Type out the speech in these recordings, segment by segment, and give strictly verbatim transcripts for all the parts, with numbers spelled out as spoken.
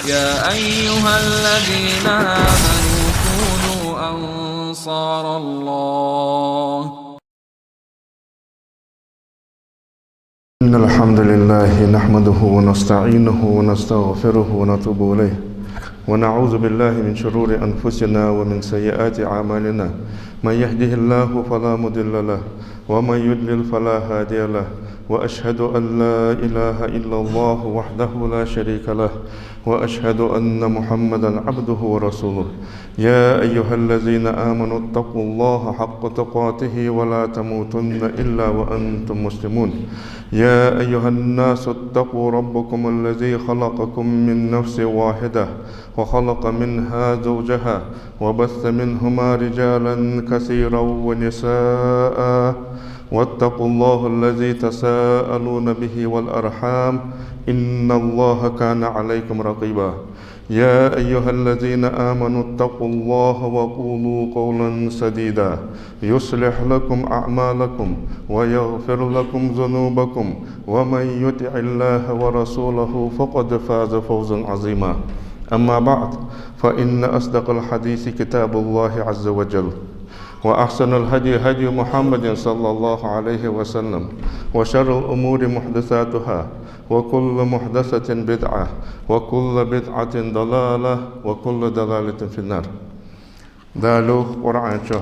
يا أيها الذين آمنوا كونوا أنصار الله. إن الحمد لله نحمده ونستعينه ونستغفره ونتوب إليه، ونعوذ بالله من شرور أنفسنا ومن سيئات أعمالنا. من يهده الله فلا مضل له، ومن يضلل فلا هادي له، وأشهد أن لا إله إلا الله وحده لا شريك له، وأشهد أن محمدا عبده ورسوله. يا أيها الذين آمنوا اتقوا الله حق تقاته ولا تموتن إلا وأنتم مسلمون. يا أيها الناس اتقوا ربكم الذي خلقكم من نفس واحدة وخلق منها زوجها وبث منهما رجالا كثيرا ونساء، واتقوا الله الذي تساءلون به والأرحام، إن الله كان عليكم رقيبا. يا أيها الذين آمنوا اتقوا الله وقولوا قولا سديدا يصلح لكم أعمالكم ويغفر لكم ذنوبكم، ومن يطع الله ورسوله فقد فاز فوزا عظيما. أما بعد، فإن أصدق الحديث كتاب الله عز وجل، وأحسن الهدي هدي محمد صلى الله عليه وسلم، وشر الأمور محدثاتها، وكل محدثة بدعة، وكل بدعة ضلالة، وكل ضلالة في النار. Дала йоах Къуръан чу: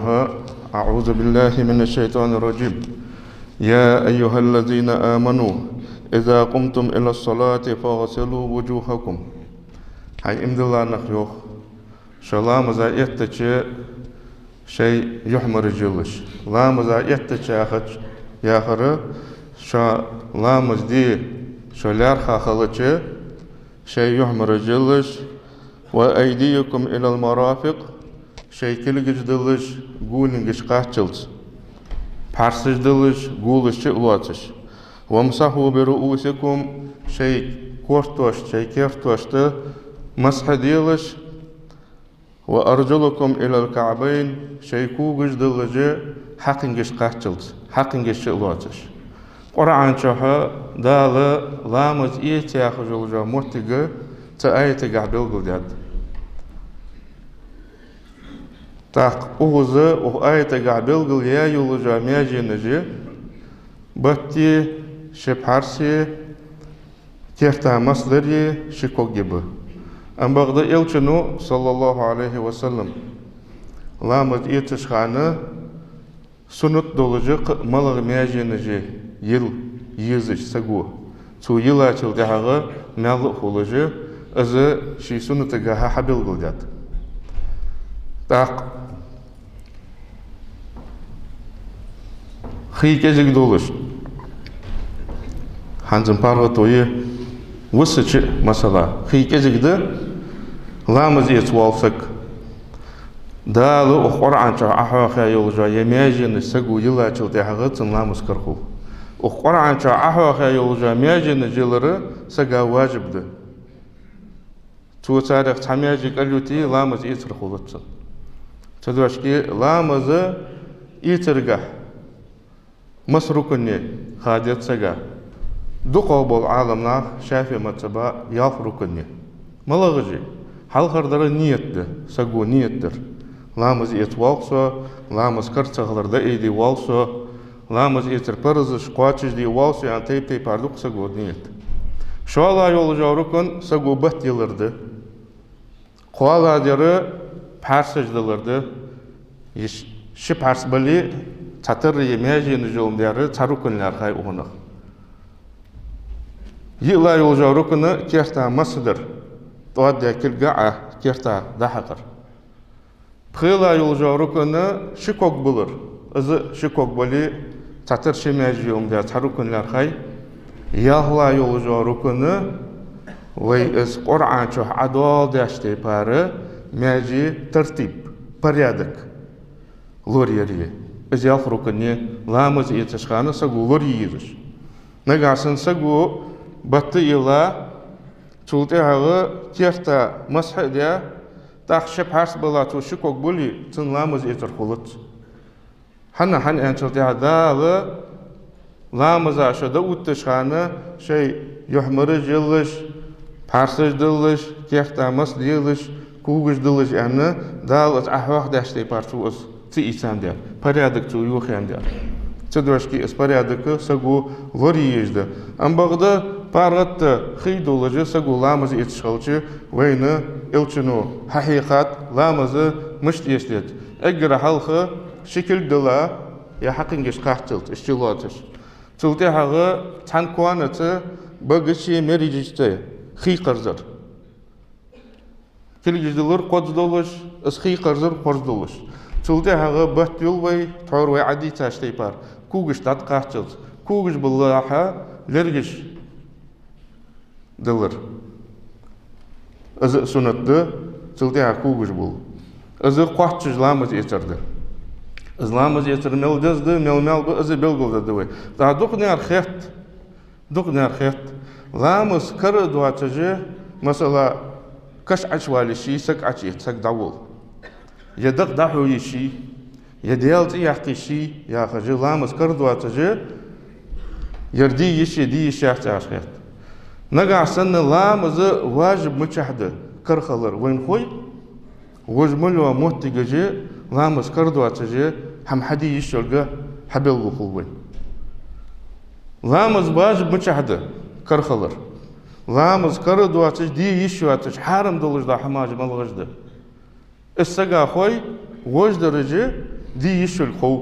أعوذ بالله من الشيطان الرجيم. يا أيها الذين آمنوا إذا قمتم إلى الصلاة فاغسلوا وجوهكم. ХӀай иман дилла нах, йоах, шо ламаза эттача шоай юхь мараж йиллалаш. Ламаза эттача яхача, яхар, шо ламаз де шо лаьрхӀа хилча шоай юхь мараж йиллалаш. وأيديكم إلى المرافق, шоай кулгаш диллалаш гулингаш кхаччалца, пхьарсаш диллалаш гулаш чу а лоацаш. وامسحوا برءوسكم, шоай кортошта, шоай кертошта масхь делаш. وأرجلكم إلى الكعبين, шоай когаш диллалаш хьакхингаш кхаччалца, хьакхингаш чу а лоацаш. Къуръан чу Дала ламаз эца яхаш йолча моттиге цу аятагахь белгалдаьд. ТӀаккха укхаза, укх аятагахь белгалъяь йолча маьженаш: баттеи, ши пхьарсеи, керта масхь дари, ши коги ба. Амма бакъда Элчано, صلى الله عليه وسلم, ламаз эцаш хана суннат долаш кхы а малагӀа маьженаш йила езаш саго, цо йиллачул тӀехьагӀа маьл а хулаш, из ший суннатагахь хьабелгалдаьд. ТӀаккха хий кӀезига долаш, хӀанз паргӀато я, висача а, масала, хий кӀезига да ламаз эца вола саг. Дала укх Къуръан чу Ӏохьоахаяь йолча е маьженаш саго йиллачул тӀехьагӀа цун ламаз кара хул. Укх Къуръан чу Ӏохьоахаяь йолча маьженаш йилар сага важиб да. Цо царех цхьа маьже кӀалйите, ламаз эцар хулац цун. Цудухьа ламаз эцаргахь масса рукн я, хадийт сага. ДукхагӀа бола Ӏаламнаха, ШафиӀий мазхӀаба, ялх рукн я. МалагӀаш я? Хьалхардар ният да, саго ният дар. Ламаз эца воал со, ламаз кара ца хилар дӀаайдий воал со, ламаз эцара парзаш кхоачашдий воал со, аьнна, тайп-тайпара да-кх саго ният. ШоллагӀа йолча рукн саго бат йилар да. КхоалагӀдар пхьарсаш диллар да. Иш ши пхьарс бале, цхьатарра е маьженаш йолаш дар цхьа рукн лаьрхӀай укхунах. ЙиълагӀа йолча рукн керта масхь дар, тӀоадаь кулг Ӏа керта дӀахьакхар. ПхелагӀа йолча рукн ши ког булар. Из ши ког бале, цхьатарра ши маьже йолаш дар цхьа рукн лаьрхӀай. ЯлхлагӀа йолча рукн, вай из Къуръан чу Ӏодоаладаьча тайпара маьжий тартиб, порядок лораяр я. Из ялх рукн я ламаз эцаш хана саго лорае езаш. Нагахь санна саго бат а йилла, цул тӀехьагӀа керта масхь а даь, тӀаккха ши пхьарс бала, цо ши ког буле, цун ламаз эцар хулац. ХӀана? ХӀана аьлча тӀехьа Дала ламаза шо дӀаотташ хана шоай юхь мараж йиллалаш, пхьарсаш диллалаш, кехта мас лелаш, когаш дулаш аьнна, Дала из Ӏохьоахадаьча тайпара цо из ца ийцандаь, порядок цо йохаяндаь. Цу дешаца из порядок саго лорае езаш да. Ам бакъда паргӀата хий долаш саго ламаз эцаш хилча, вайна Элчано хьахьехад ламаз мишта эца деза. Эггара хьалха ши кулг дилла, е хьакхингаш кхаччалца, из чулоацаш. Цул тӀехьагӀа цхьан коанаца багаши мережашцеи хий кхарзар. Кулгаш диллар кхозза долаш, из хий кхарзар кхозза долаш. Цул тӀехьагӀа бат йолаш вай, тхьовра вай Ӏадийцача тайпара, когаш дӀатӀакхаччалца, когаш баллалехьа лергаш диллар. Из а суннат да, цул тӀехьагӀа когаш буллар. Из кхоачаш ламаз эцар да. Из ламаз эцар мел деза да, мел маьл ба, из белгалдергда вай. ТӀаккха дукхагӀа хет, дукхагӀа хет, ламаз кара а доацаш, масала, каша Ӏочувала йиш йий саг Ӏочуэца, саг дӀаволла, е дакъа дӀахьо йиш йий, е Даьла цӀи яккха йиш йий яхаш, ламаз кара доацаш, ер де йиш йий, де йиш яц яхаш хет. Нагахьа санна ламаз важиб мичахьа да кара хилар вайна хой, вож мел йола моттигаш ламаз кара доацаш хӀама хьаде йиш йолга хьабелгалхул вайна. Ламаз важиб мичахьа да кара хилар. Ламаз кара доацаш, де йиш йоацаш, хьарам долаш дола хӀамаш малагӀаш да. Из сага хой, вож дараш де йиш йолга хов.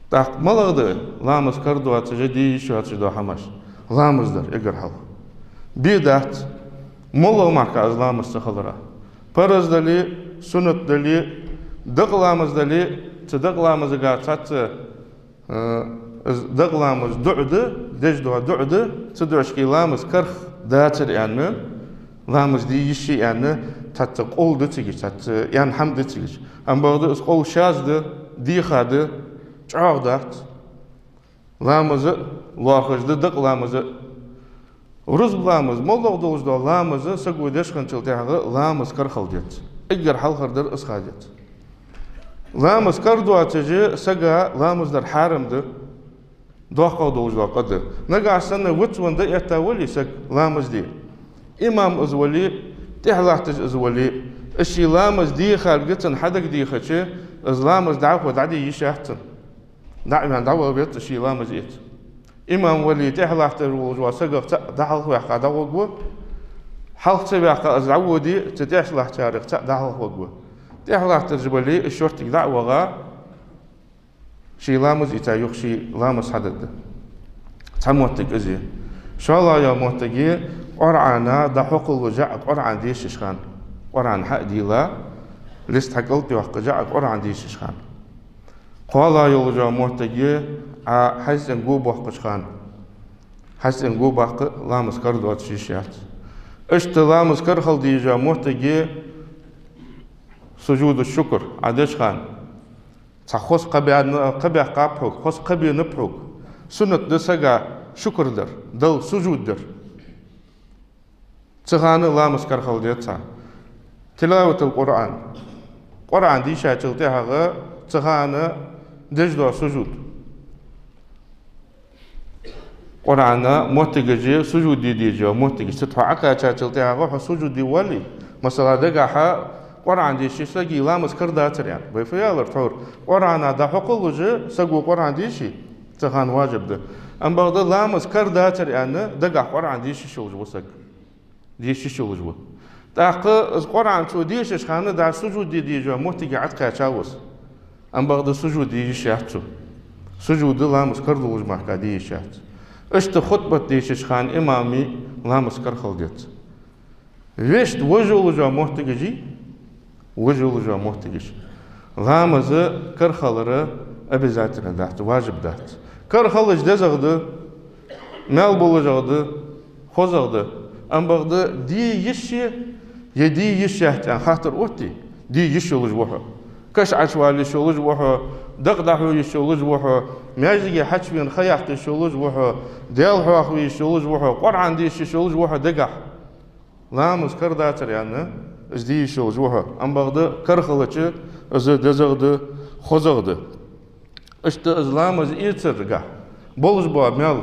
ТӀаккха малагӀа да ламаз кара доацаш, де йиш йоацаш дола хӀамаш? Ламаз дар эггара хьалха. Бе дац, моллагӀа мара из ламаз ца хилара. Параз дале, суннат дале, дакъа ламаз дале, цу дакъа ламазага цхьацца, э, из дакъа ламаз дуӀа да, деш дола дуӀа да, цу дуӀашка ламаз карх дацар аьнна, ламаз де йиш йий аьнна, цхьацца къовл да цига, цхьацца аьнна хӀама да цига. Ам бакъда из къовл шаза да, дийха да, чӀоагӀа дац. Ламаз а лоархӀаш да, дакъа ламаз а. Рузба ламаз, моллагӀа долаш дола ламаз саго деш хинначул тӀехьагӀа ламаз кара хила деза. Эггара хьалхардар из ха деза. Ламаз кара доацаш сага ламаз дар хьарам да, доккхагӀа долаш дола къа да. Нагахьа санна вицвенна дӀаэтта вале саг ламаз де, имам из вале, тӀехьа латташ из вале, из ший ламаз дийха хилар цунна хьадагадехача, из ламаз дӀахо дӀаде йиш яц цунна. ДӀа а ваьнна, дӀаваха веза из ший ламаз эца. Имам вале, тӀехьа латташ волаш вола сагах цаӀ дӀахьалхаваьккха дӀагӀоргва, хьалха ца ваьккха из дӀаводе, цу тӀехьа латтачарех цаӀ дӀахьалхаваргва. ТӀехьа латтараш бале, из шортига дӀа а ваха, ший ламаз эца, юха ший ламаз хьадергда. Цхьа моттиг из я. ШоллагӀа йола моттиг я, Къуръана дӀахьокхалла жаӀ Къуръан дешаш хана. Къуръан хьа а дийла, лист хьакӀалтӀайоаккха жаӀ Къуръан дешаш хана. КхоалагӀа йолаш йола моттиг я, Ӏа хьаьстенга го боаккхаш хана. Хьаьстенга го баккха ламаз кара доацаш йиш яц. Иштта ламаз кара хила дезаш йола моттиг я сужуду шукр Ӏа деш хана. Цхьа хоза кхаъ баьнна, кхаъ баьккхаб хьога, хоза кхаъ беннаб хьога. Суннат да сага шукр дар, Далла сужуд дар. Цу хана ламаз кара хила деза цхьа. Тилаватул Къуръан. Къуръан дийшачул тӀехьагӀа цу хана деш дола сужуд. Къуръана моттигаш я, сужуд де дезаш йола моттигаш. Цу тӀа хьо Ӏокхаьчачул тӀехьагӀа хьо сужуд де воале, масала, дагахьа Къуръан дешача сага ламаз кара дацар аьнна. Вай фу аьлар тхьовра? Къуръана дӀахьокхаллаш саго Къуръан дийше, цу хана важиб да. Ам бакъда ламаз кара дацар аьнна, дагахьа Къуръан дешаш йолаш ва саг. Дешаш йолаш ва. ТӀаккха из Къуръан цо дешаш хана дӀа сужуд де дезаш йола моттиге Ӏокхаьчав из. Ам бакъда сужуд де йиш яц цо. Сужуд ламаз кара долаш мара де йиш яц. Иштта хутбат дешаш хана имами ламаз кара хила деза. Вешта вож йолаш йола моттигаш я, вож йолаш йола моттигаш. Ламаз кара хилар обязательно дац, важиб дац. Кара хилар дезагӀа да, маьл болашагӀа да, хозагӀа да. Ам бакъда де йиш я, е де йиш яц аьнна хаттар отте, де йиш йолаш ва хьо. Каша Ӏочувала йиш йолаш ва хьо, дакъа дӀахьо йиш йолаш ва хьо, маьждиге хьачувена ха яккха йиш йолаш ва хьо, Даьла хьоахаве йиш йолаш ва хьо, Къуръан деша йиш йолаш ва хьо дагахьа. Ламаз кара дацар аьнна, из де йиш йолаш ва хьо. Ам бакъда кара хилча, из дезагӀа да, хозагӀа да. Иштта из ламаз эцаргахьа болаш бола маьл.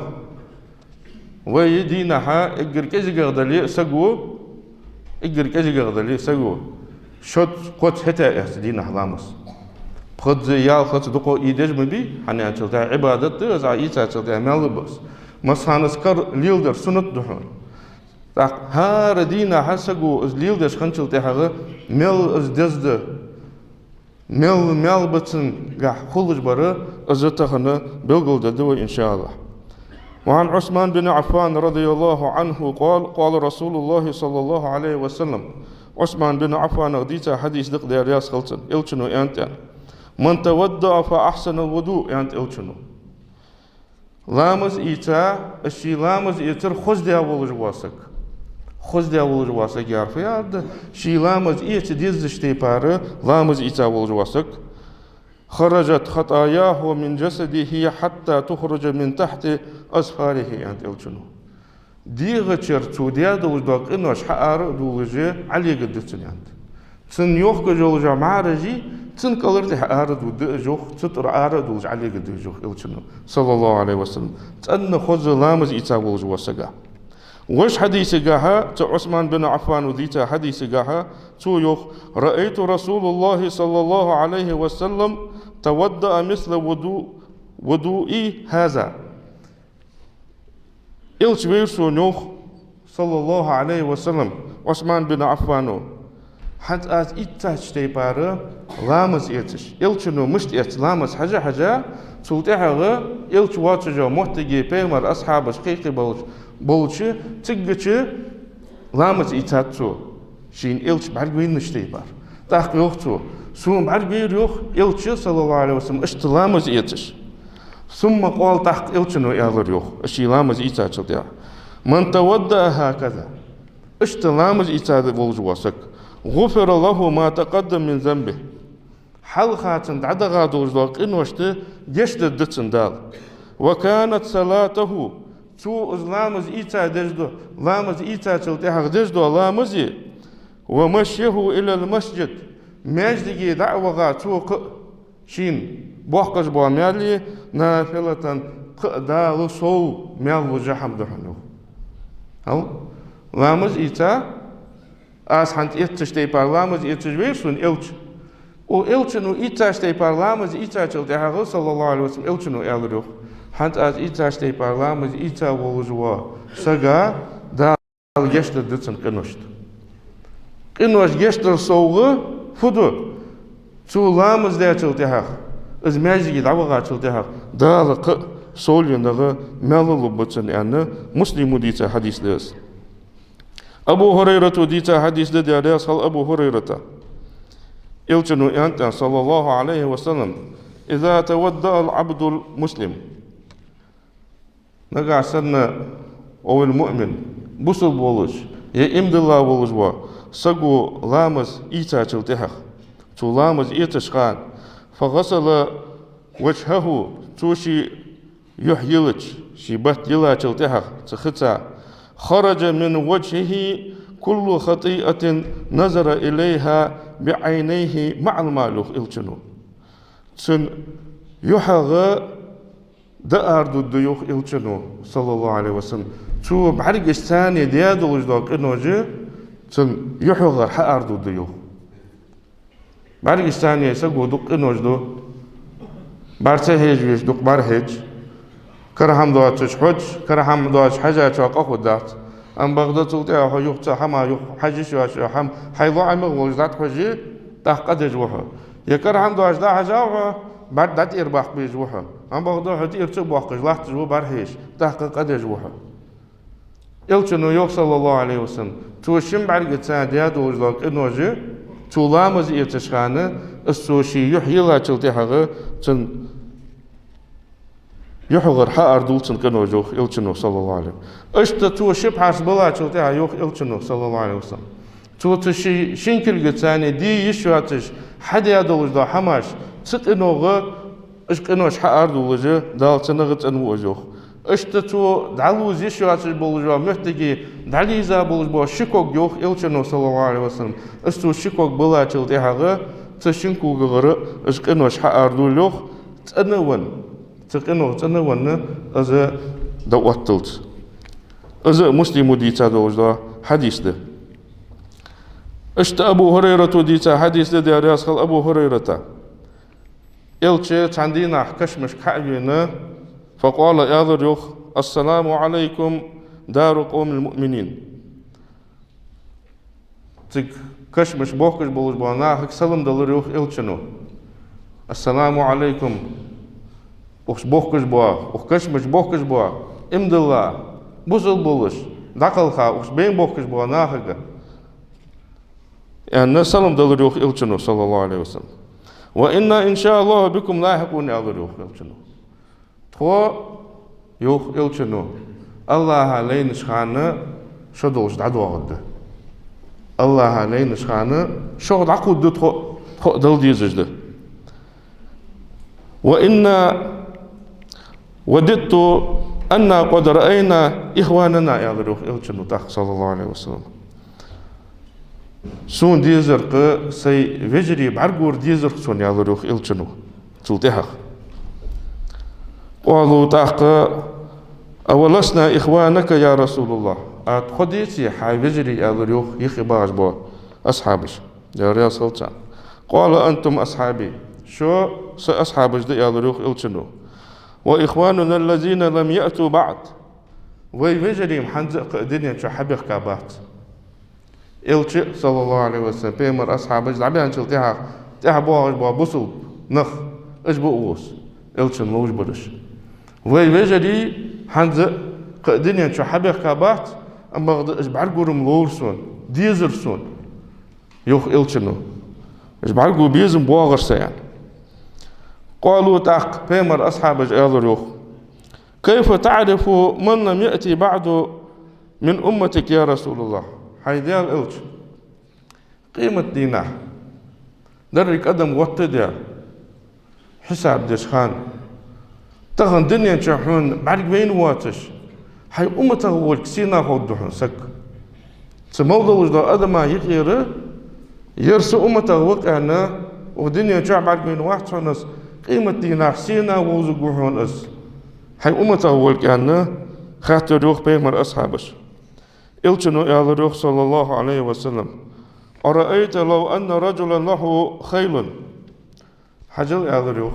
Вай дийнахьа эггара кӀезигагӀа дале а саго, Эггара кӀезигагӀа дале саго, шозза-кхозза хӀета эц дийнахьа ламаз. Пхезза, ялхазза, дукха ийдеш ма бий, хӀана аьлча тӀехьа Ӏибадат да из, Ӏа ийцачул тӀехьа маьл лургба из. Массанас кара леладар суннат да хьона. ТӀаккха хӀара дийнахьа саго из леладеш хинначул тӀехьагӀа мел из деза да, мел маьл ба цунгахьа хулаш бар, из тахан белгалдергда вай, إن شاء الله. وعن عثمان بن عفان رضي الله عنه قال: قال رسول الله صلى الله عليه وسلم. Ӏусман бин Ӏаффанах дийца хьадис да-кх, Даьла раьза хилва цунна. Элчано аьннад: «من توضأ فأحسن الوضوء», аьннад Элчано. Ламаз ийца, из ший ламаз эцар хоздаь волаш вола саг. Хоздаь волаш вола саг яхар фу яхар да? Ший ламаз эца дезача тайпара ламаз ийца волаш вола саг. «خرجت خطاياه من جسده حتى تخرج من تحت أظفاره», аьннад Элчано. ДегӀа чура цо даь долаш дола къинош хьаара а довлаш, Ӏолегаргда цунна, аьннад. Цун йохкаш йолаш йола мӀараш, цун кӀалара тӀехьа ара а дувргда уж, йоах, цу тӀара ара а довлаш Ӏолегаргда уж, йоах Элчано, صلى الله عليه وسلم. ЦӀена хоза ламаз ийца волаш вола саг. Вож хьадисагахьа, цу Ӏусман бин Ӏаффано дийца хьадисагахьа, цо йоах: «رأيت رسول الله صلى الله عليه وسلم توضأ مثل وضوء، وضوئي هذا». Элча вайра сона, йоах, صلى الله عليه وسلم, Ӏусман бин Ӏаффано, хӀанз аз ийцача тайпара ламаз эцаш. Элчано мишта эц ламаз хьажа-хьажа, цул тӀехьагӀа Элча воацаш йола моттиге пайхамара асхьабаш кхайкхий болча, болча, цигача ламаз ийцад цо, шийна Элча бӀаргавайнача тайпара. ТӀаккха йоах цо: «Сона бӀаргавайра, йоах, Элча, صلى الله عليه وسلم, иштта ламаз эцаш». ثم قال, тӀаккха Элчано аьлар, йоах, ший ламаз ийцачул тӀехьа: «من توضأ هكذا». Иштта ламаз ийца волаш вола саг, «غفر له ما تقدم من ذنبه». Хьалха цун дӀадахача долаш дола къиношта гешт дергда цунна Дала. «وكانت صلاته», цо из ламаз ийца деш дола, ламаз ийцачул тӀехьагӀа деш дола ламази, «ومشيه إلى المسجد», маьждиге дӀа а ваха цо кхы а шийна боаккхаш бола маьли, «نافلة», кхы а Дала сов маьл луш хӀама да хьона, йоах. Хьал, ламаз ийца, аз хӀанз эцача тайпара ламаз эцаш вайра сона Элча. Укх Элчано ийцача тайпара ламаз ийцачул тӀехьагӀа, صلى الله عليه وسلم, Элчано аьлар, йоах: «ХӀанз аз ийцача тайпара ламаз ийца волаш вола сага Дала гешт дергда цунна къиношта». Къиношта гешт дар совгӀа фу да? Цо ламаз даьчул тӀехьагӀа, из маьждиге дӀавахачул тӀехьагӀа Дала кхы а совленагӀа маьл лургба цунна, аьнна, Муслимо дийца хьадис да из. Абу ХӀурайрата дийца хьадис да, Даьла раьза хилва Абу ХӀурайрата. Элчано аьннад, صلى الله عليه وسلم: «إذا توضأ العبد المسلم». Нагахь санна, أو المؤمن, бусалба волаш е иман дилла волаш вола саго ламаз ийцачул тӀехьагӀа, цо ламаз эцаш хана, «فغسل وجهه», цо ший юхь йилча, ший батт йиллачул тӀехьагӀа цу хица, «خرج من وجهه كل خطيئة نظر إليها بعينيه مع الماء», йоах Элчано. Цун юхьагӀа дӀаара дувргда, йоах Элчано, صلى الله عليه وسلم. Цо бӀаргашца даь долаш дола къинош цун юхьагӀара хьаара дувргда, йоах. БӀаргашца саго дукха къинош ду. БӀарга ца хьежа веза, дукха бӀаргахьежа. Кара хӀама доацаш хьожаш, кара хӀама доацаш хьежачоа къа хургдац. Амма бакъда цул тӀехьагӀа хьо юха цу хӀаман юха хьажа йиш йоацаш, хӀама хьай лоӀамагӀа волаш дӀатӀахьоже, тӀаккха къа деш ва хьо. Е кара хӀама доацаш дӀахьежав хьо, бӀарг дӀатӀера баккха безаш ва хьо. Амма бакъда хьо тӀера ца боаккхаш латташ ва бӀаргахьежа, тӀаккха къа деш ва хьо. Элчано йоах, صلى الله عليه وسلم, цо шин бӀаргашца даь долаш дола къинош, цо ламаз эцаш хана, из цо ший юхь йиллачул тӀехьагӀа цун юхьагӀара хьаара дувл цун къинош, йоах Элчано, صلى الله عليه وسلم. Иштта цо ши пхьарс биллачул тӀехьагӀа, йоах Элчано, صلى الله عليه وسلم, цо цу ший шин кулгаца де йиш йоацаш хьадаь долаш дола хӀамаш, цу къиногӀа уж къинош хьаара дувлаш, Дала цунагӀа цӀенву из, йоах. Иштта цо дӀалувза йиш йоацаш болаш йола моттиге дӀалийза болаш бола ши ког, йоах Элчано, صلى الله عليه وسلم. Из цо ши ког биллачул тӀехьагӀа цу шин когагӀара уж къинош хьаара дувл, йоах, цӀена а венна. Цу къиногӀа цӀена а венна из дӀаотталца. Из Муслимо дийца долаш дола хьадис да. Иштта Абу ХӀурайрата дийца хьадис да, Даьла раьза хилва Абу ХӀурайрата. Элча цхьан дийнахьа кашамашка хьа а вена, فقال, аьлар йоах: السلام عليكم دار قوم مؤمنين. Цига кашамаш бохкаш болаш бола нахага салам далар йоах Элчано. السلام عليكم. Укхаза бохкаш бола, укх кашамашка бохкаш бола, иман дилла, бусалба болаш, дӀакхелха, укхаза бен бохкаш бола нахага, аьнна, салам далар йоах Элчано, صلى الله عليه وسلم. وإنا إن شاء الله بكم لاحقون, аьлар йоах Элчано. Тхо, йоах Элчано, АллахӀа лайнача хана шо долаш дӀадоагӀаргда. АллахӀа лайнача хана шох дӀакхувргда тхо, тхо а Далла дезаш да. وإنا وددت أنا قد رأينا إخواننا, аьлар йоах Элчано тӀаккха, صلى الله عليه وسلم. Сона дезар-кх, сай вежарий бӀаргагур дезар-кх сона, аьлар йоах Элчано цул тӀехьагӀа. قالوا, тӀаккха: أولسنا إخوانك يا رسول الله؟ А тхо деций хьа вежарий, аьлар йоах юхе багӀаш бола асхьабаш, Даьла раьза хилва царна. قال: أنتم أصحابي. Шо са асхьабаш да, аьлар йоах Элчано. وإخواننا الذين لم يأتوا بعد. Вай вежарий-м хӀанз а кхы а дунен чу хьабехкабац. Элча, صلى الله عليه وسلم, пайхамара асхьабаш дӀабаьнначул тӀехьагӀа, тӀехьа боагӀаш бола бусалба нах, уж ба укхаза Элчана ловш бараш. Вай вежарий хӀанз а кхы а дунен чу хьабехкабац, амма бакъда уж бӀаргагур-м ловра сона, дезар сона, йоах Элчано. Уж бӀаргаго безам боагӀар са, аьнна. قالوا, тӀаккха пайхамара асхьабаша аьлар йоах: كيف تعرف من لم يأت بعد من أمتك يا رسول الله؟ ХӀай Даьла Элча, къематдийнахьа деррига адам гӀоттадаь, хьисап деча хана, тахан дунен чу хьона бӀаргавайна воацаш хьай умматах волга сенах ховргда хьона саг? Цу мел долаш долча адама юкъера ер са умматах ва-кх аьнна, укх дунен чу бӀаргавайна вац хьона из, къематдийнахьа сенах вовзаргва хьона из, хьай умматах волга, аьнна, хаьттар йоах пайхамара асхьабаша. Элчано аьлар йоах, صلى الله عليه وسلم: أرأيت لو أن رجلا له خيل. Хьажал, аьлар йоах,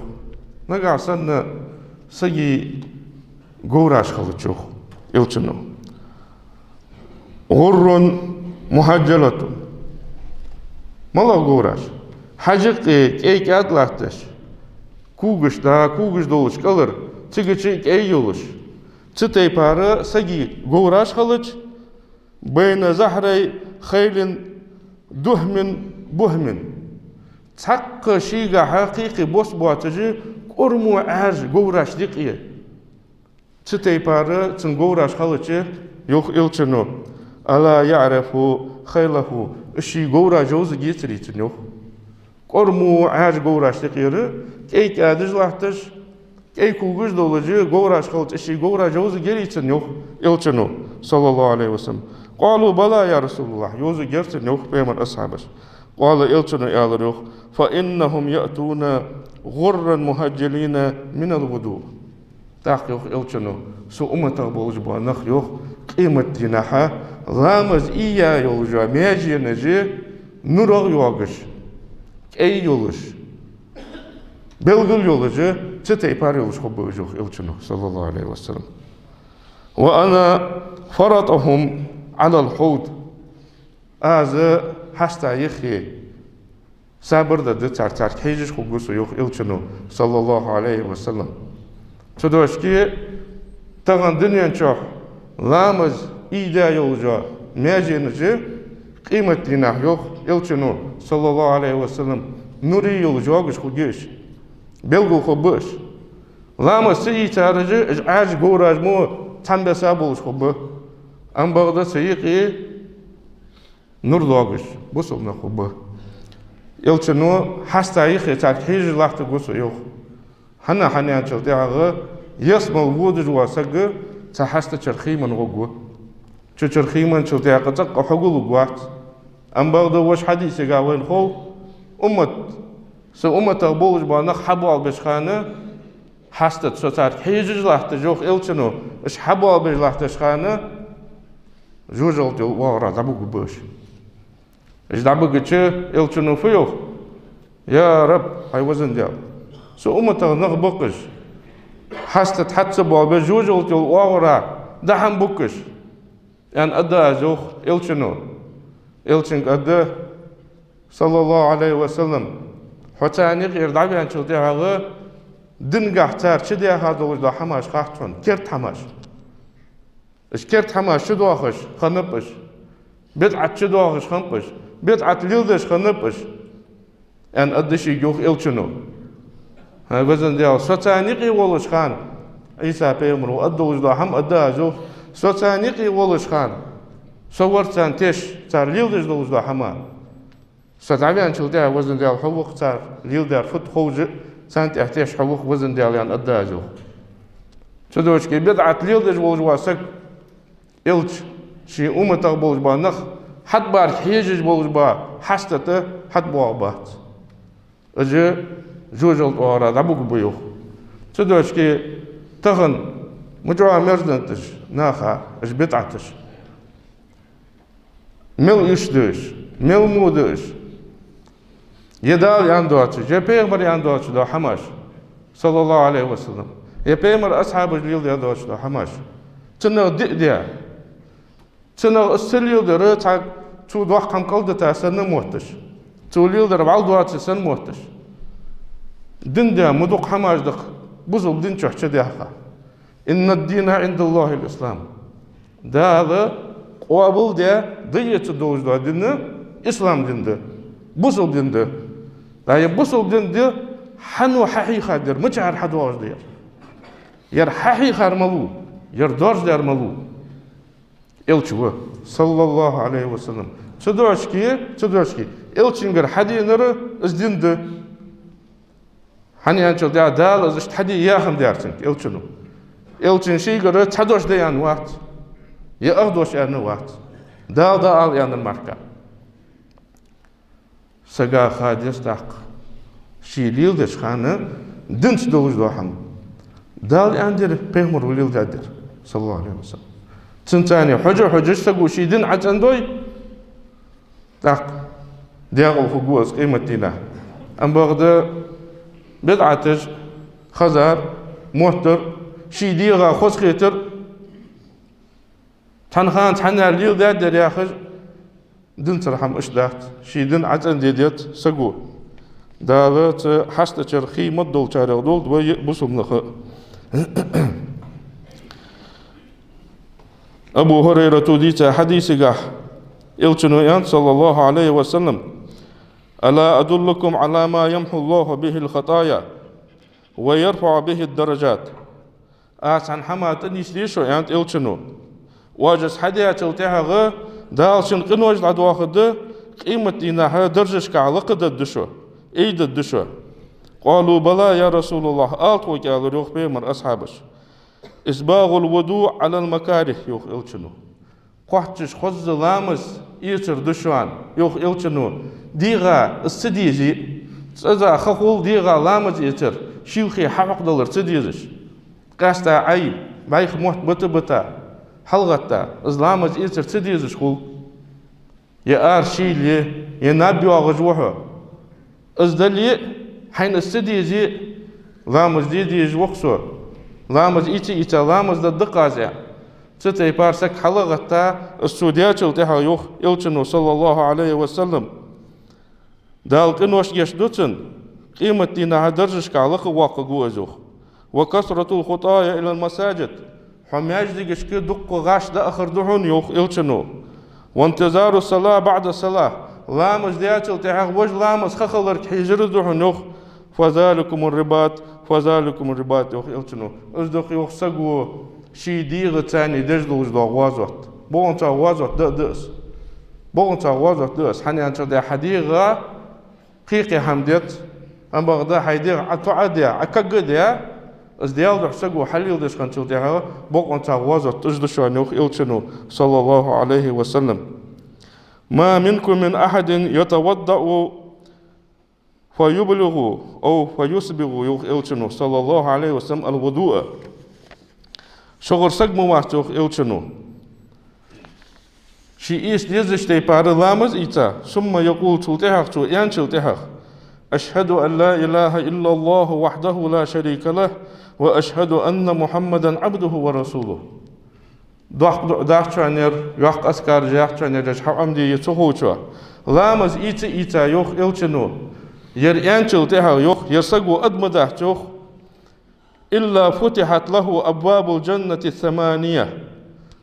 нагахьа санна сага говраш хилча, йоах Элчано. غر محجلة. МалагӀа говраш? Хьажа юкъе кӀай кӀаьда латташ, когаш, да, когаш долаш кӀалхара, цигача кӀай йолаш. Цу тайпара сага говраш хилча, بين ظهري خيل دهم بهم. Цхьаккха шийгахьа кхы-кхы бос боацаш, кӀормо Ӏаьржа говрашта юкъе. Цу тайпара цун говраш хилча, йоах Элчано, ألا يعرف خيله, ший говраш йовзаргьяцарий цунна, йоах. КӀормо Ӏаьржа говрашта юкъера кӀай кӀаьдаш латташ, кӀай когаш долаш говраш хилча, ший говраш йовзаргьярий цунна, йоах Элчано, صلى الله عليه وسلم. قالوا: بلى يا رسول الله, йовзаргьяр цунна, йоах пайхамара асхьабаша. قال, Элчано аьлар йоах: فإنهم يأتون غرا محجلين من الوضوء. ТӀаккха йоах Элчано: са умматах болаш бола нах, йоах, къематдийнахьа ламаз ийя йолаш йола маьженаш нурах йоагаш, кӀай йолаш, белгала йолаш, цу тайпара йолаш хургба уж, йоах Элчано, صلى الله عليه وسلم. وأنا فرطهم على الحوض. Аз хьаста юххе сабар дергда царга, царга хьежаш хургва со, йоах Элчано, صلى الله عليه وسلم. Цудухьа тахан дунен чу ламаз ийдаь йолаш йола маьженаш къематдийнахьа, йоах Элчано, صلى الله عليه وسلم, нуре йолаш йоагаш хургья уж, белгала хургба уж. Ламаз ца ийцараш, уж Ӏаьржа говраш мо цхьан беса болаш хургба. Амма бакъда цу юкъе нур доагаш, бусалба нах хургба. Элчано хьаста юххе царга хьежаш латтаргва со, йоах. ХӀана, хӀана аьлча тӀехьагӀа ялсмала водаш вола саг цу хьастачара хий менна гӀоргва. Цу чура хий менначул тӀехьагӀа цӀаккха хьогулургвац. Амма бакъда вож хьадисага вайна хов, уммат, са умматах болаш бола нах хьабоалабеча хана, хьастаца со царга хьежаш латташ, йоах Элчано, уж хьабоалабеш латтача хана, жожагӀате йола оагӀорахьа дӀабугаргба уж. Уж дӀабигача, Элчано фу йоах: «Я Раб, хӀай везан Даьла, са умматах нах ба-кх уж, хьаста тӀа хьа ца боалабеш, жожагӀате йола оагӀорахьа дӀа-хӀама ба-кх уж», — аьнна, аргда аз, йоах Элчано. Элчанга аргда, саллаллахӀу Ӏалайхи ва саллам: «Хьо царна юкъера дӀаваьнначул тӀехьагӀа динагахьа цар чудаьха долаш дола хӀамаш хац хьона, керда хӀамаш. Уж керда хӀамаш чудоахаш хиннаб уж, бидӀат чудоахаш хиннаб уж, бидӀат леладеш хиннаб уж», — аьнна, аргда шийга, йоах Элчано. «ХӀай везан Даьла, со царна юкъе волаш хана, Ӏийса пайхамара аргдолаш дола хӀама аргда аз, йоах, со царна юкъе волаш хана, со вар царна теш, цар леладеш долаш дола хӀама. Со дӀаваьнначул тӀехьагӀа, везан Даьла, хьо ва-кх цар леладаьр фуд ховш а, царна тӀехьа теш хьо ва-кх, везан Даьла», — аьнна, аргда аз, йоах. Цудухьа бидӀат леладеш волаш вола саг, Элча ший умматах болаш бола нах хьатӀабарга хьежаш болаш бола хьаста тӀа хьатӀабоагӀаргбац. Уж жожагӀате оагӀорахьа дӀабугаргба, йоах. Цудухьа тахан мича мерздант да уж наха, уж бидӀаташ. Мел ирча да уж, мел во да уж. Е Дала аьнна доацаш, е пайхамара аьнна доацаш дола хӀамаш, саллаллахӀу Ӏалайхи ва саллам, е пайхамара асхьабаша леладаь доацаш дола хӀамаш. Цунах диъ де. Цунах из ца леладар цхьа цо доккха хӀама кӀалдита санна мотташ. Цо леладар вӀалла доацаш санна мотташ. Дин де ма дукха хӀамаш да-кх бусалба дин чу чудаьха. «إن الدين عند الله الإسلام». Дала къоабалдаь, дӀаэцаргдолаш дола дин ислам дин да, бусалба дин да. ТӀаккха ер бусалба дин да хьан ва хьахьийхар, ер мичара хьадоагӀаш да ер? Ер хьахьийхар малув, ер доаржадаьр малув? Элча ва, саллаллахӀу Ӏалайхи ва саллам. Цудухьа, цудухьа Элчангара хьаденар из дин да. ХӀана аьлча, Дала из иштта хьаде яхам даьр цунга, Элчано. Элчано шийгара цхьа дош да аьнна вац, е ах дош аьнна вац. Дала дӀаала аьннар мара. Сага ха деза тӀаккха ший леладеча хана динца долаш дола хӀама. Дала аьннадар, пайхамара леладаьдар, саллаллахӀу Ӏалайхи ва саллам. Цунца хьожаш-хьожаш саго ший дин ӀацӀендой, тӀаккха декъала хургва из къематдийнахьа. Амма бакъда бидӀаташ хезар, моттар, ший дегӀа хозахетар, цхьан хана цхьанне леладаьдар яхаш, динцара хӀама иштта дац, ший дин ӀацӀенде деза саго. Дала цу хьастачара хий ма долчарех долда вай а, бусалба нах а. Абу ХӀурайрата дийцача хьадисагахь Элчано аьннад, саллаллахӀу Ӏалайхи ва саллам: «ألا أدلكم على ما يمحو الله به الخطايا ويرفع به الدرجات؟» Аз цхьан хӀаман тӀа нийсдий шо, аьннад Элчано. Оаш из хьадаьчул тӀехьагӀа Дала шун къинош дӀадоахаргда, къематдийнахьа даржашка лакхадергда шо, айдергда шо. «قالوا بلى يا رسول الله», ала тхога, аьлар, йоах, пайхамара асхьабаша. «إسباغ الوضوء على المكاره», йоах Элчано. Кхоачаш хоза ламаз эцар да шоана, йоах Элчано, дегӀа из ца дезе, цкъаза ха хул дегӀа ламаз эцар, ший хий хьахьокхадалар ца дезаш. Къаьстта Ӏай, бӀайха мотт бита-бита, хьалгӀатта, из ламаз эцар ца дезаш хул. Е ара шийла я, е наб йоагӀаш ва хьо. Из дале а, хьайна из ца дезе а, ламаз де дезаш ва-кх со. Ламаз ийца-ийца, ламаз дергда-кх аз, аьнна. Цу тайпара саг хьалгӀатта, из цо даьчул тӀехьагӀа, йоах Элчано, саллаллахӀу Ӏалайхи ва саллам, Дала къинош гешт ду цун, къематдийнахьа даржашка лакхавоаккхаргва из, йоах. «وكثرة الخطى إلى المساجد». Хьо маьждигашка дукха гӀаш дӀаахар да хьона, йоах Элчано. «وانتظار الصلاة بعد الصلاة». Ламаз даьчул тӀехьагӀа вож ламаз ха хиларга хьежар да хьона, йоах. «فذلكم الرباط، فذلكم الرباط», йоах Элчано. Из да-кх, йоах, саго ший дегӀаца цхьана деш долаш дола гӀазот. Бокъонца гӀазот да а да из. Бокъонца гӀазот да из. ХӀана аьлча, хьа дегӀа кхы-кхы хӀама дец, амма бакъда хьай дегӀ Ӏа тоӀаде, Ӏа каггаде, из Даьла духьа саго хьалеладеш хинначул тӀехьагӀа бокъонца гӀазот тӀа да шоана, йоах Элчано, саллаллахӀу Ӏалайхи ва саллам. «ما منكم من أحد يتوضأ فيبلغ أو فيسبغ», йоах Элчано, саллаллахӀу Ӏалайхи ва саллам, «الوضوء». Шугара саг ма вац, йоах Элчано, Ший эца дезача тайпара ламаз ийца, ثم يقول, цул тӀехьагӀа цо аьнначул тӀехьагӀа: أشهد أن لا إله إلا الله وحده لا شريك له، وأشهد أن محمدا عبده ورسوله. Доккха дуӀа дац шоана ер, йоккха азкараш яц шоана ер, уж хьаӀомаде еза цу ховчо. Ламаз ийца, ийца, йоах Элчано, ер аьнначул тӀехьагӀа, йоах, ер саго аргма дац, йоах, إلا فتحت له أبواب الجنة الثمانية.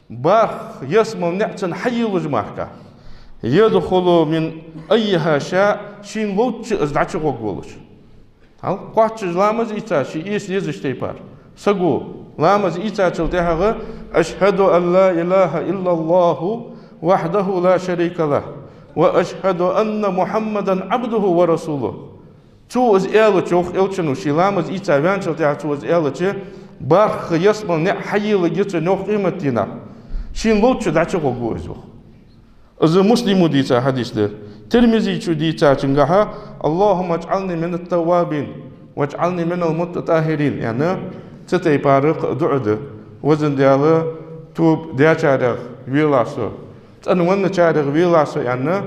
БархӀ ялсмала наӀар цунна хьайийллача мара. يدخل من أيها شاء, шийна ловчча из дӀачугӀоргволаш. Хьал, кхоачаш ламаз ийца, ший эца дезача тайпара саго ламаз ийцачул тӀехьагӀа: أشهد أن لا إله إلا الله وحده لا شريك له، وأشهد أن محمدا عبده ورسوله. Цо из аьлча, йоах Элчано, ший ламаз ийца ваьнначул тӀехьагӀа цо из аьлча, бархӀ ялсмала наӀар хьайийлларгья цунна, йоах, къематдийнахьа. Шийна ловчча дӀачугӀоргва из, йоах. Из Муслимо дийца хьадис да. Тирмизечо дийцачунгахьа: اللهم اجعلني من التوابين واجعلني من المتطهرين, аьнна, цу тайпара кхы а дуӀа да. Везан Даьла, тоба дечарех велахь со, цӀенвенначарех велахь со, аьнна,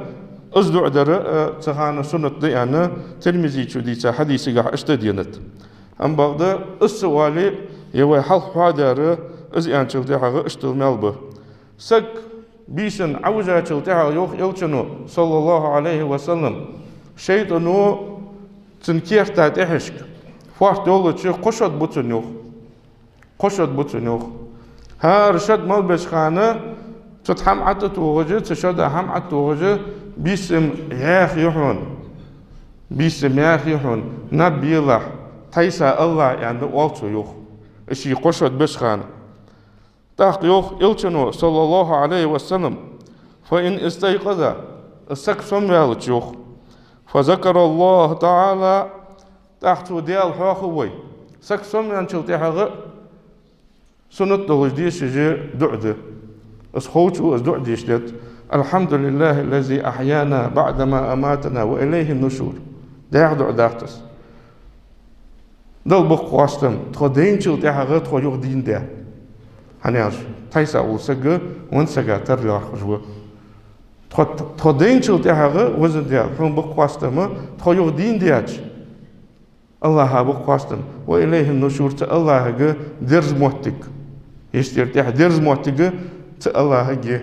из дуӀа дар а цу хана суннат да, аьнна, Тирмизечо дийца хьадисагахьа иштта денад. Амма бакъда, из ца оале, е вай хьалха хьоадаьр, из аьнначул тӀехьагӀа иштта мел ба. Саг бийсан Ӏовижачул тӀехьагӀа, йоах Элчано, صلى الله عليه وسلم, шайтӀано цун керта тӀехьашка фоарт йолча кхо шод бу цунна, йоах. Кхо шод бу цунна, йоах. ХӀара шод мел беча хана цу тӀа хӀама ӀотӀатохаш, цу шода хӀама ӀотӀатохаш, бийсан яха ю хьона. Бийсан яха ю хьона, наб белахь, тхьайса алалахь, аьнна, оал цо, йоах. Из ший кхо шод беча хана. ТӀаккха йоах Элчано, صلى الله عليه وسلم: فإن استيقظ, из саг сомаваьлча, йоах, فذكر الله تعالى, тӀаккха цо Даьла хьоахавой. Саг сомаваьнначул тӀехьагӀа суннат долаш дешаш дуӀа да. Из ховчо из дуӀа деш деза: الحمد لله الذي أحيانا بعدما أماتنا وإليه النشور. ДӀаьха дуӀа дац из. Далла ба-кх хоастам, тхо дайначул тӀехьагӀа тхо юха дийнадаь. ХӀана аьлча тхьайса вола саг веннача сага тара лоархӀаш ва. Тхо, тхо дайначул тӀехьагӀа, везан Даьла, хьона ба-кх хоастам, тхо юха дийнадаьча, АллахӀа ба-кх хоастам. وإليه النشور, цу АллахӀага дерза моттиг, йистера тӀехьа дерза моттиг цу АллахӀага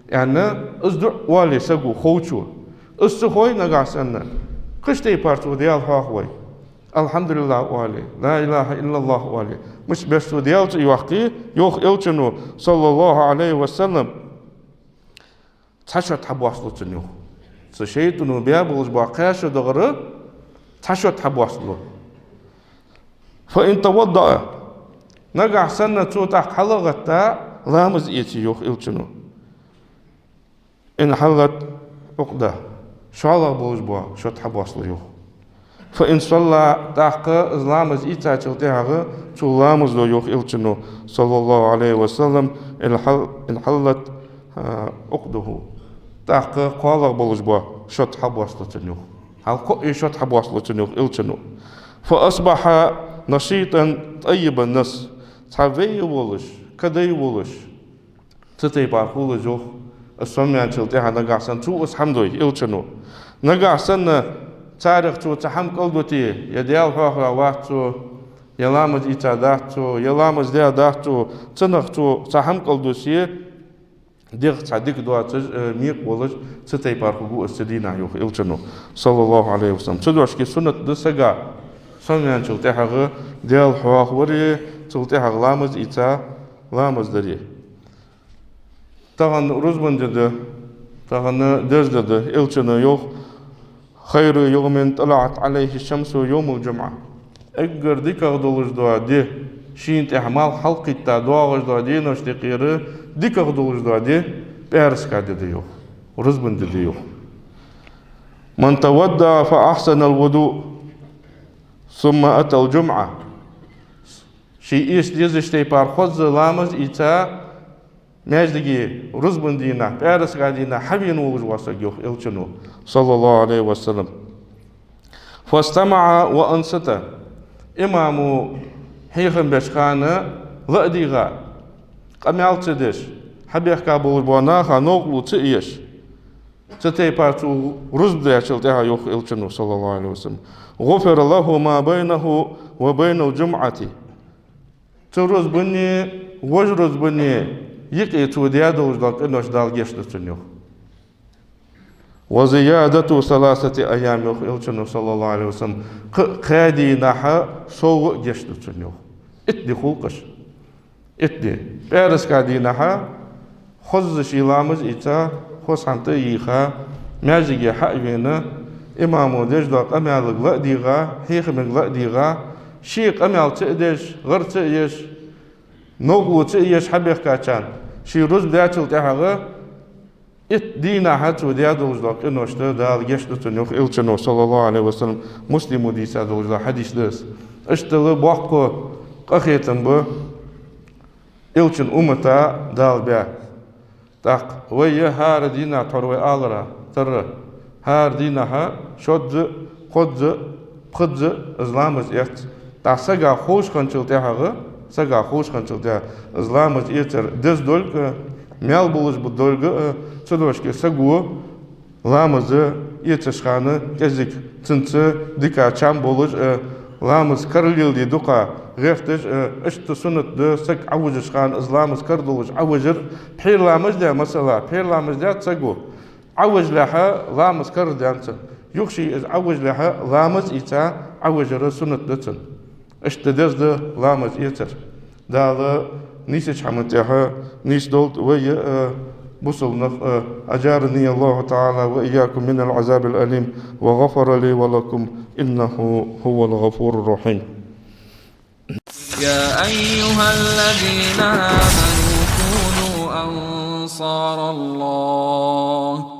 я, аьнна, из дуӀа оале саго, ховчо. Из ца хой, нагахьа санна кхыча тайпара цо Даьла хьоахавой, الحمد لله оале, لا إله إلا الله оале, мишта беш цо Даьла цӀи йоаккхе, йоах Элчано, صلى الله عليه وسلم, цхьа шод хьабоасталу цунна, йоах. Цу шайтӀано баь болаш бола кхаь шодагӀара цхьа шод хьабоасталу. فإن توضأ, нагахьа санна цо тӀаккха хьалгӀатта, ламаз эце, йоах Элчано, انحلت عقدة, шоллагӀа болаш бола шод хьабоасталу, йоах. فإن صلى, тӀаккха из ламаз ийцачул тӀехьагӀа цо ламаз до, йоах Элчано, صلى الله عليه وسلم, انحل-, انحلت, а, عقده. ТӀаккха кхоалагӀа болаш бола шод хьабоасталу цунна, йоах. Хьал кхоъ шод хьабоасталу цунна, йоах Элчано. فأصبح نشيطا طيب النفس. Цхьа вай волаш, кадай волаш, цу тайпара хул из, йоах, из сомаваьнначул тӀехьагӀа нагахьа санна цо из хӀама дой, Элчано. Нагахьа санна царех цо цхьа хӀама кӀалдуте, е Даьла хьоахаваь вац цо, е ламаз ийца дац цо, е ламаз даь дац цо, цунах цо цхьа хӀама кӀалдусе, дегӀа цхьа дика доацаш, э, мекъа волаш, цу тайпара хургва из цу дийнахьа, йоах Элчано, صلى الله عليه وسلم. Цудухьа суннат да сага сомаваьнначул тӀехьагӀа Даьла хьоахавари, цул тӀехьагӀа ламаз ийца, ламаз дари. Тахан рузбан ди да, тахан деза ди да, Элчано йоах: خير يوم طلعت عليه الشمس يوم الجمعة. Эггара дикагӀа долаш дола ди, шийна тӀехьа малх хьалкхийтта доагӀаш долча деношта юкъера дикагӀа долаш дола ди пӀаьраска ди да, йоах. Рузбан ди да, йоах. من توضأ فأحسن الوضوء ثم أتى الجمعة. Ший эца дезача тайпара хоза ламаз ийца, маьждиге рузбан дийнахьа, пӀаьраска дийнахьа хьавена волаш вола саг, йоах Элчано, صلى الله عليه وسلم. فاستمع وأنصت. Имамо хьехам беча хана ла а дийгӀа, къамаьл ца деш, хьабехка болаш бола наха новкъарло ца еш. Цу тайпара цо рузба даьчул тӀехьагӀа, йоах Элчано, саллаллахӀу Ӏалайхи ва саллам: «غفر له ما بينه وبين الجمعة». Цу рузбанеи вож рузбанеи юкъе цо даь долаш дола къинош Дала гешт ду цунна, йоах. «وزيادة ثلاثة أيام», йоах Элчано, саллаллахӀу Ӏалайхи ва саллам, кхы а кхаь дийнахьа совгӀа а гешт ду цунна, йоах. Итт ди хул-кх уж. Итт ди. ПӀаьраска дийнахьа хоза ший ламаз ийца, хоза хӀама тӀа а йийха, маьждиге хьа а вена, имамо деш дола къамаьлага ла а дийгӀа, хьехамга ла а дийгӀа, ший къамаьл ца а деш, гӀар ца а еш, новкъарло ца а еш хьабехкачарна, ший рузба даьчул тӀехьагӀа итт дийнахьа цо даь долаш дола къиношта Дала гешт ду цунна, йоах Элчано, саллаллахӀу Ӏалайхи ва саллам. Муслимо дийца долаш дола хьадис да из. Иштта боккха къахетам ба Элчан уммата Дала баь. ТӀаккха вай е хӀара дийнахьа тхьовра вай алара, тарра, хӀара дийнахьа шозза, кхозза, пхезза из ламаз эц. ТӀаккха сага ховш хинначул тӀехьагӀа, сага ховш хинначул тӀехьагӀа из ламаз эцар деза долга а, маьл болаш ба долга а, цудухьа саго ламаз эцаш хана кӀезига цунца дика чам болаш а, ламаз кара леладе дукха гӀерташ а, иштта суннат да саг Ӏовижача хана из ламаз кара долаш Ӏовижар, пхьера ламаз даь, масала, пхьера ламаз даьд саго, Ӏовижалехьа ламаз карадаьннад цун. Юха ше из Ӏовижалехьа ламаз ийца Ӏовижар суннат да цун. Иштта деза да ламаз эцар. Дала нийсача хӀаман тӀехьа нийсдолда вай а, бусалба нах а. أجارني الله تعالى وإياكم من العذاب الأليم وغفر لي ولكم إنه هو الغفور الرحيم. يا أيها الذين آمنوا كونوا أنصار الله.